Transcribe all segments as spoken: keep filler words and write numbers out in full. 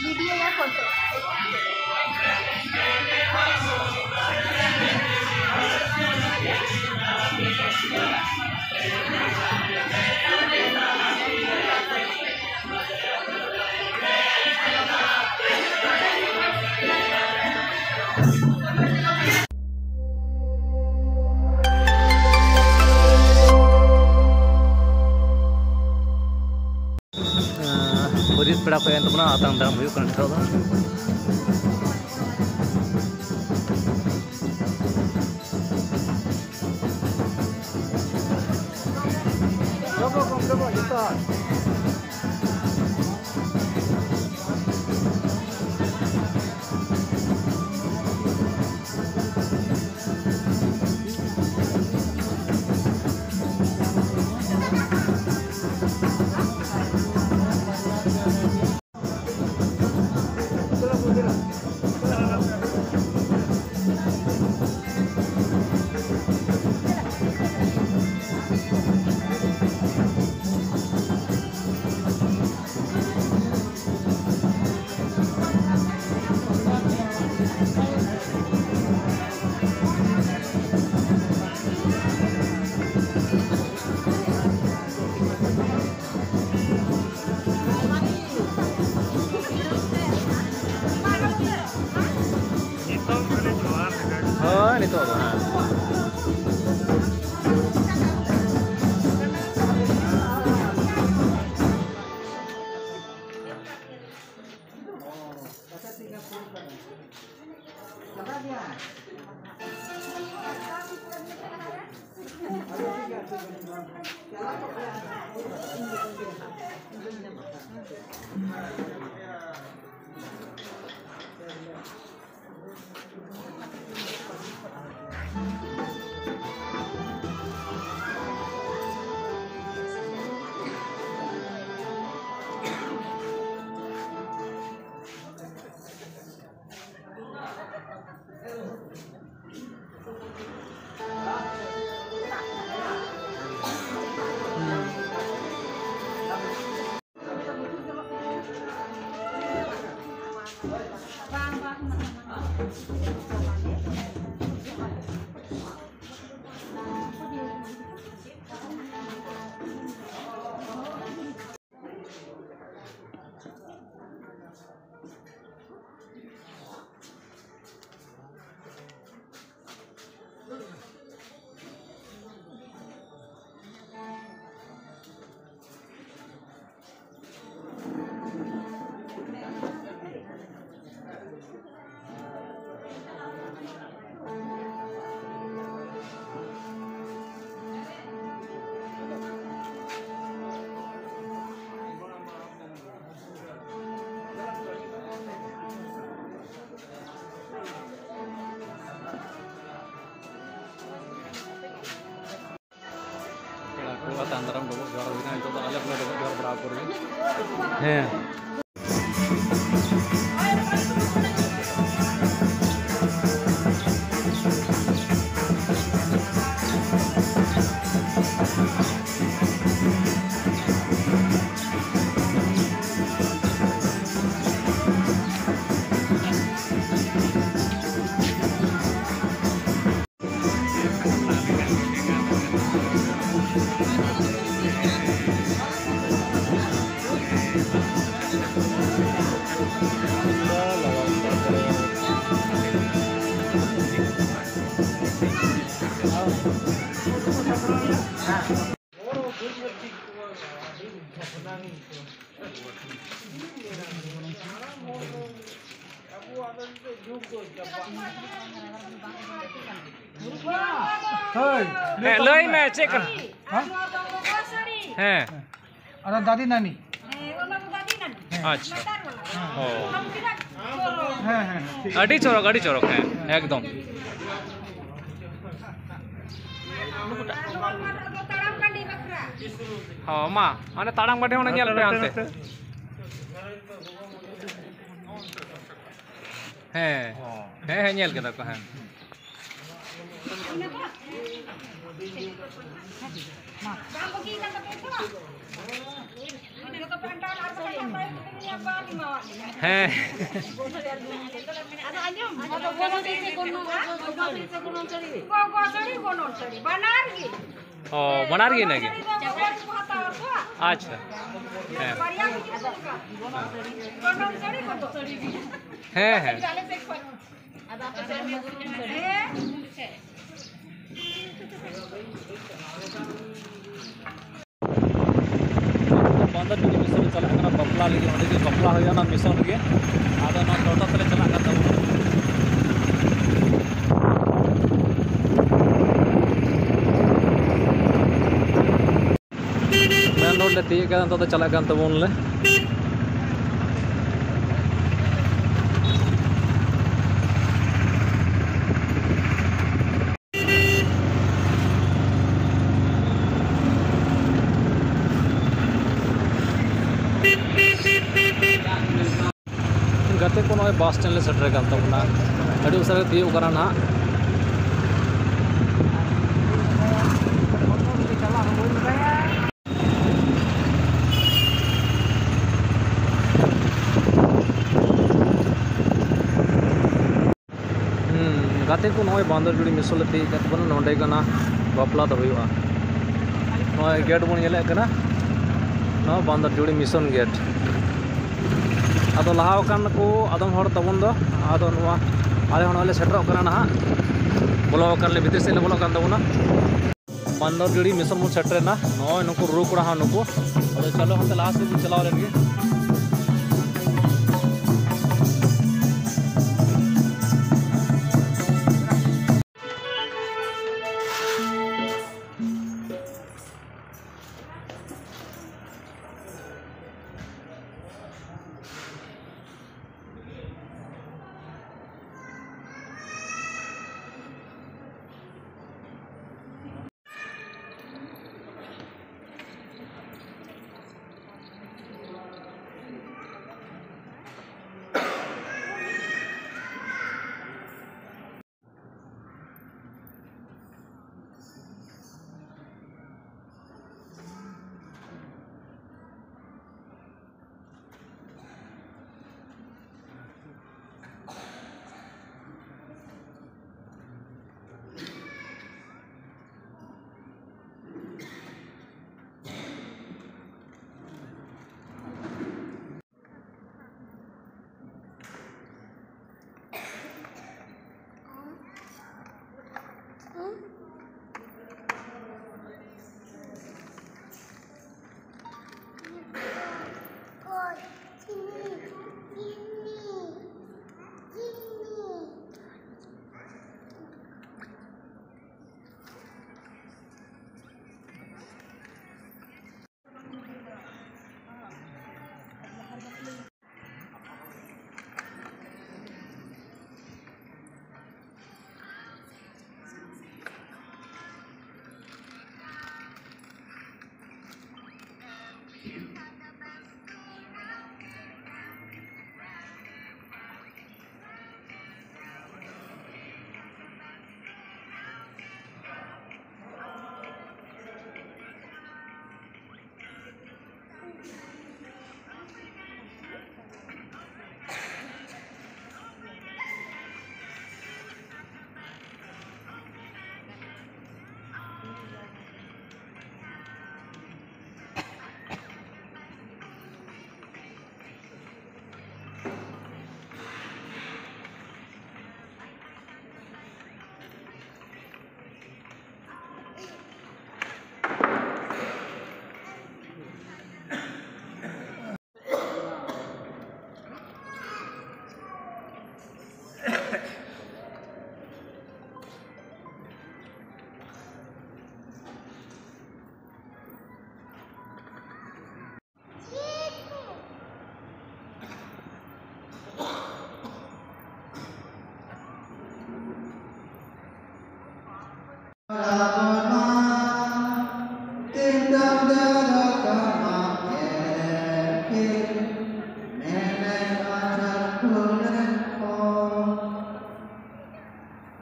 Video या photo. ᱯᱩᱨᱤᱛ ᱯᱮᱲᱟ ᱠᱚ ᱦᱮᱡ ᱮᱱ ᱛᱟᱵᱚᱱᱟ, ᱟᱛᱟᱝ ᱫᱟᱨᱟᱢ ᱦᱩᱭᱩᱜ ᱠᱟᱱᱟ ᱱᱤᱛᱚᱜ ᱫᱚ᱾ ᱦᱳᱭ, ᱱᱤᱛᱚᱜ ᱫᱚ ᱦᱟᱸᱜ᱾ ᱯᱮᱲᱟ ᱠᱚ ᱟᱛᱟᱝ ᱫᱟᱨᱟᱢ ᱰᱚᱵᱚᱜ ᱡᱚᱦᱟᱨ ᱦᱩᱭᱱᱟ᱾ ᱱᱤᱛᱚᱜ ᱫᱚ ᱟᱞᱮ ᱦᱚᱸᱞᱮ ᱰᱚᱵᱚᱜ ᱡᱚᱦᱟᱨ ᱵᱟᱲᱟ ᱟᱠᱚ ᱨᱮᱜᱮ᱾ ᱦᱮᱸ᱾ ᱦᱳᱭ, ᱦᱮᱸ, ᱞᱟᱹᱭ ᱢᱮ, ᱪᱮᱫ ᱠᱟᱱᱟ? ᱦᱮᱸ? ᱟᱨ ᱫᱟᱫᱤ ᱱᱟᱱᱤ᱾ ᱟᱪᱪᱷᱟ᱾ ᱚ᱾ ᱦᱮᱸ, ᱦᱮᱸ, ᱦᱮᱸ, ᱴᱷᱤᱠ᱾ ᱟᱹᱰᱤ ᱪᱚᱨᱚᱠ, ᱟᱹᱰᱤ ᱪᱚᱨᱚᱠ, ᱦᱮᱸ, ᱮᱠᱫᱚᱢ᱾ ᱦᱚᱸ, ᱢᱟ, ᱚᱱᱮ ᱛᱟᱲᱟᱢ ᱜᱟᱹᱰᱤ ᱚᱸᱰᱮ ᱧᱮᱞ ᱯᱮ ᱦᱟᱱᱛᱮ᱾ ᱦᱮᱸ, ᱦᱮᱸ, ᱦᱮᱸ, ᱧᱮᱞ ᱠᱮᱫᱟ ᱠᱚ, ᱦᱮᱸ᱾ ᱦᱮᱸ᱾ ᱚ, ᱵᱟᱱᱟᱨ ᱜᱮ ᱤᱱᱟᱹᱜᱮ? ᱟᱪᱪᱷᱟ᱾ ᱦᱮᱸ, ᱦᱮᱸ᱾ ᱵᱟᱸᱫᱚᱨ ᱡᱩᱲᱤ ᱢᱤᱥᱚᱱ ᱞᱮ ᱪᱟᱞᱟᱜ ᱠᱟᱱᱟ ᱵᱟᱯᱞᱟ ᱞᱟᱹᱜᱤᱫ, ᱚᱸᱰᱮ ᱜᱮ ᱵᱟᱯᱞᱟ ᱦᱩᱭᱩᱜᱼᱟ ᱚᱱᱟ ᱢᱤᱥᱚᱱ ᱨᱮᱜᱮ᱾ ᱟᱫᱚ ᱱᱚᱣᱟ ᱴᱳᱴᱳ ᱛᱮᱞᱮ ᱪᱟᱞᱟᱜ ᱠᱟᱱ ᱛᱟᱵᱚᱱᱟ᱾ ᱢᱮᱱ ᱨᱳᱰ ᱞᱮ ᱛᱤᱭᱳᱜ ᱠᱟᱫᱟ, ᱱᱤᱛᱚᱜ ᱫᱚ ᱪᱟᱞᱟᱜ ᱠᱟᱱ ᱛᱟᱵᱚᱱ ᱞᱮ᱾ ᱜᱟᱛᱮ ᱠᱚ, ᱱᱚᱜᱼᱚᱭ ᱵᱟᱥ ᱥᱴᱮᱱᱰ ᱞᱮ ᱥᱮᱴᱮᱨ ᱠᱟᱱ ᱛᱟᱵᱚᱱᱟ᱾ ᱟᱹᱰᱤ ᱩᱥᱟᱹᱨᱟ ᱜᱮ ᱛᱤᱭᱳᱜ ᱠᱟᱱᱟ ᱱᱟᱦᱟᱜ᱾ ᱦᱩᱸ, ᱜᱟᱛᱮ ᱠᱚ, ᱱᱚᱜᱼᱚᱭ ᱵᱟᱸᱫᱚᱨ ᱡᱩᱲᱤ ᱢᱤᱥᱚᱱ ᱞᱮ ᱛᱤᱭᱳᱜ ᱠᱟᱱ ᱛᱟᱵᱚᱱᱟ᱾ ᱱᱚᱸᱰᱮ ᱠᱟᱱᱟ ᱵᱟᱯᱞᱟ ᱫᱚ ᱦᱩᱭᱩᱜᱼᱟ᱾ ᱱᱚᱜᱼᱚᱭ ᱜᱮᱴ ᱵᱚᱱ ᱧᱮᱞᱮᱫ ᱠᱟᱱᱟ, ᱱᱚᱣᱟ ᱵᱟᱸᱫᱚᱨ ᱡᱩᱲᱤ ᱢᱤᱥᱚᱱ ᱜᱮᱴ᱾ ᱟᱫᱚ ᱞᱟᱦᱟ ᱟᱠᱟᱱ ᱠᱚ ᱟᱫᱚᱢ ᱦᱚᱲ ᱛᱟᱵᱚᱱ ᱫᱚ, ᱟᱫᱚ ᱱᱚᱣᱟ ᱟᱞᱮ ᱦᱚᱸ ᱱᱚᱜᱼᱚᱭ ᱞᱮ ᱥᱮᱴᱮᱨᱚᱜ ᱠᱟᱱᱟ ᱱᱟᱦᱟᱜ᱾ ᱵᱚᱞᱚ ᱟᱠᱟᱱ ᱞᱮ, ᱵᱷᱤᱛᱤᱨ ᱥᱮᱫ ᱞᱮ ᱵᱚᱞᱚᱜ ᱠᱟᱱ ᱛᱟᱵᱚᱱᱟ᱾ ᱵᱟᱸᱫᱚᱨ ᱡᱩᱲᱤ ᱢᱤᱥᱚᱱ ᱵᱚᱱ ᱥᱮᱴᱮᱨᱮᱱᱟ᱾ ᱱᱚᱜᱼᱚᱭ ᱱᱩᱠᱩ ᱨᱩ ᱠᱚᱲᱟ ᱦᱚᱸ ᱱᱩᱠᱩ᱾ ᱟᱫᱚ ᱪᱚᱞᱚ ᱦᱟᱱᱛᱮ ᱞᱟᱦᱟ ᱥᱮᱫ ᱵᱚᱱ ᱪᱟᱞᱟᱣ ᱞᱮᱱ ᱜᱮ᱾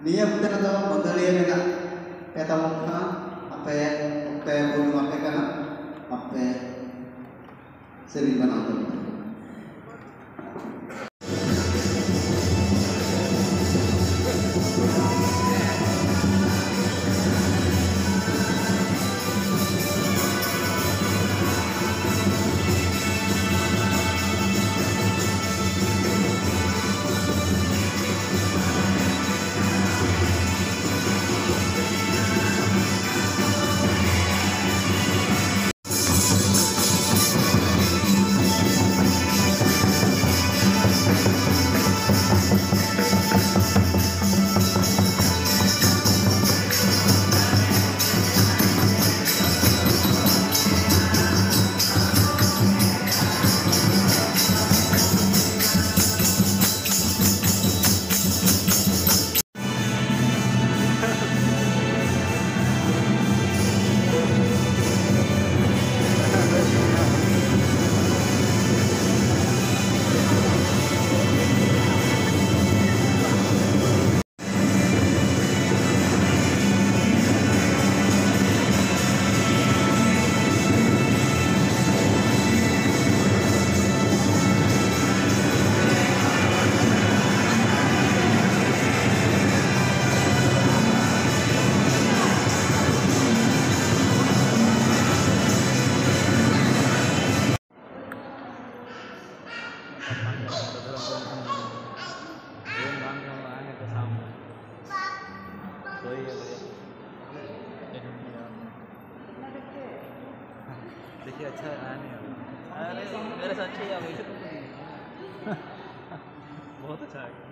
ᱱᱤᱭᱟᱹ ᱚᱠᱛᱮ ᱨᱮᱫᱚ ᱢᱟᱹᱫᱟᱹᱲᱤᱭᱟᱹ ᱢᱮᱱᱟᱜ ᱯᱮ ᱛᱟᱵᱚᱱ ᱠᱷᱟᱱ, ᱟᱯᱮ ᱚᱠᱛᱮ ᱵᱚᱱ ᱮᱢᱟ ᱯᱮ ᱠᱟᱱᱟ, ᱟᱯᱮ ᱥᱮᱨᱮᱧ ᱵᱮᱱᱟᱣ ᱛᱟᱵᱚᱱ ᱯᱮ᱾ देखिए, अच्छा आया नहीं अभी। अरे, मेरे साथ चाहिए, अभी तो नहीं। बहुत अच्छा आ गया।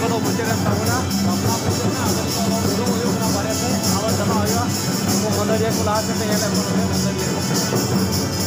ᱠᱚᱫᱚ ᱢᱩᱪᱟᱹᱫ ᱮᱱ ᱛᱟᱵᱚᱱᱟ, ᱵᱟᱯᱞᱟ ᱢᱩᱪᱟᱹᱫ ᱮᱱᱟ᱾ ᱟᱫᱚ ᱱᱤᱛᱚᱜ ᱫᱚ ᱩᱰᱩᱠ ᱦᱩᱭᱩᱜ ᱠᱟᱱᱟ ᱵᱟᱨᱦᱮ ᱥᱮᱫ, ᱟᱵᱟᱨ ᱪᱟᱞᱟᱜ ᱦᱩᱭᱩᱜᱼᱟ᱾ ᱩᱱᱠᱩ ᱢᱟᱹᱫᱟᱹᱲᱤᱭᱟᱹ ᱠᱚ ᱞᱟᱦᱟ ᱥᱮᱫ ᱯᱮ ᱧᱮᱞᱮᱫ ᱠᱚᱣᱟ, ᱢᱟᱹᱫᱟᱹᱲᱤᱭᱟᱹ ᱠᱚ᱾